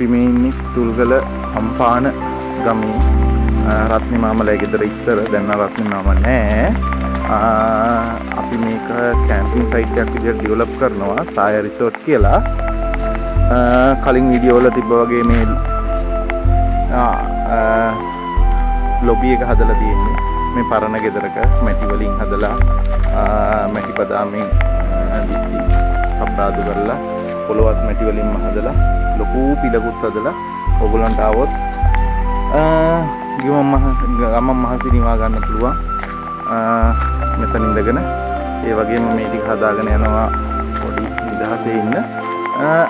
අපි මේ ඉන්නේ තුල්ගල හම්පාන ගමේ රත්නි මාමලා ගෙදර ඉස්සර. දැන් නම් රත්නි මාමා නෑ. අපි මේක කැම්පින් සයිට් එකක් විදිහට ඩෙවලොප් කරනවා සාය රිසෝට් කියලා. කලින් වීඩියෝ වල තිබ්බ වගේ මේ ලොබි එක හදලා තියෙන්නේ මේ පරණ ගෙදරක මැටි වලින් හදලා, මැටි බදාමෙන් බිත්ති අපරාදු කරලා, පොළොවත් මැටි වලින්ම හදලා, ලොකු පිලකුත් හදලා, ඔයගොල්ලන්ට ආවොත් ගමන් මහ ගමන් මහන්සි නිවා ගන්න පුළුවන් මෙතන ඉඳගෙන. ඒ වගේම මේ ටික හදාගෙන යනවා පොඩි නිදහසේ ඉන්න.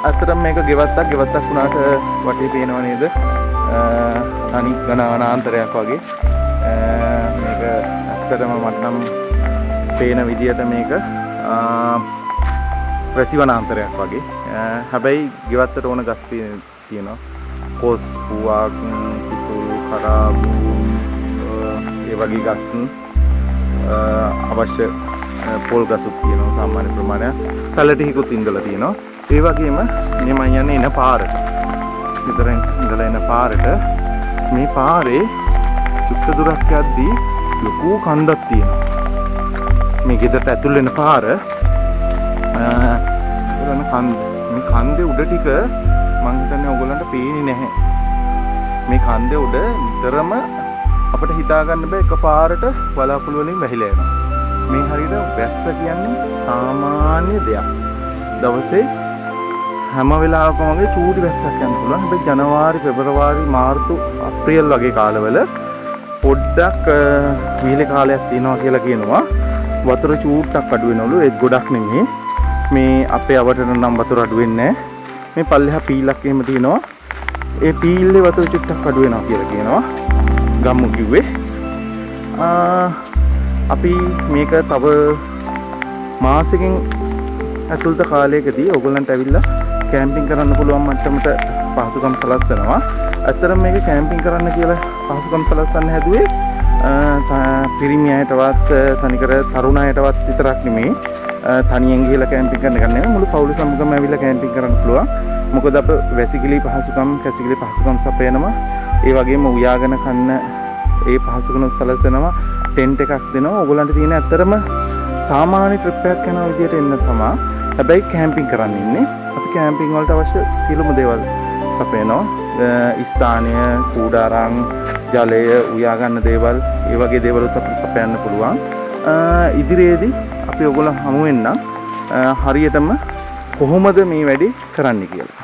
ඇත්තටම මේක ගෙවත්තක්. ගෙවත්තක් වුණාට වටේ පේනව නේද, තනි ඝන වනාන්තරයක් වගේ. මේක ඇත්තටම මට නම් පේන විදියට මේක වැසි වනාන්තරයක් වගේ. හැබැයි ගෙවත්තට ඕන ගස් තියෙනවා. කොස්, පුවක්, කිතුල්, කරාබු, ඒ වගේ ගස්, අවශ්‍ය පොල් ගසුත් තියෙනවා සාමාන්‍ය ප්‍රමාණයක්. පැලටිහිකුත් ඉඳලා තියෙනවා. ඒ වගේම මේ මං යන්නේ එන පාරට. ගෙදර ඉඳලා එන පාරට. මේ පාරේ චුට්ට දුරක් යද්දී ලොකු කන්දක් තියෙනවා. මේ ගෙදරට ඇතුල් වෙන පාර වෙන කන්ද. මේ කන්දේ උඩ ටික මං හිතන්නේ ඔයගොල්ලන්ට පේන්නේ නැහැ. මේ කන්දේ උඩ නිතරම අපිට හිතා ගන්න බෑ, එකපාරට වලාකුළු වලින් වැහිලා යනවා. මේ හරියට වැස්ස කියන්නේ සාමාන්‍ය දෙයක්. දවසේ හැම වෙලාවකම වගේ චූටි වැස්සක් යන්න පුළුවන්. හැබැයි ජනවාරි, පෙබරවාරි, මාර්තු, අප්‍රේල් වගේ කාලවල පොඩ්ඩක් වීලේ කාලයක් තියෙනවා කියලා කියනවා. වතුර චූට්ටක් අඩු වෙනවලු. ඒත් ගොඩක් නෙමෙයි. මේ අපේ අවට නම් වතුර අඩු වෙන්නේ නැහැ. මේ පල්ලෙහා පීලක් එහෙම තියෙනවා. ඒ පීල්ලේ වතුර චුට්ටක් අඩු වෙනවා කියලා කියනවා. ගම්මු කිව්වේ. අපි මේක තව මාසෙකින් ඇතුළත කාලයකදී ඔයගොල්ලන්ට ඇවිල්ලා කැම්පින් කරන්න පුළුවන් මට්ටමට පහසුකම් සලස්වනවා. ඇත්තටම මේක කැම්පින් කරන්න කියලා පහසුකම් සලස්වන්න හැදුවේ පිරිමි අයටවත් තනිකර තරුණ අයටවත් විතරක් නෙමෙයි. තනියෙන් ගිහලා කැම්පින් කරන එක නෙමෙයි, මුළු පවුල සමගම ඇවිල්ලා කැම්පින් කරන්න පුළුවන්. මොකද අප වැසිකිලි පහසුකම්, කැසිකිලි පහසුකම් සපයනවා. ඒ වගේම උයාගෙන කන්න ඒ පහසුකම් සලසනවා. ටෙන්ට් එකක් දෙනවා. ඔයගොල්ලන්ට තියෙන ඇත්තටම සාමාන්‍ය ට්‍රිප් එකක් යන විදියට එන්න තමා. හැබැයි කැම්පින් කරන්න ඉන්නේ. අපි කැම්පින් වලට අවශ්‍ය සියලුම දේවල් සපයනවා. ස්ථානය, කූඩාරම්, ජලය, උයා ගන්න දේවල්, ඒ වගේ දේවලුත් අපිට සපයන්න පුළුවන්. ඉදිරියේදී අපි ඔයගොල්ලෝ හමු වෙන්නම් හරියටම කොහොමද මේ වැඩේ කරන්න කියලා.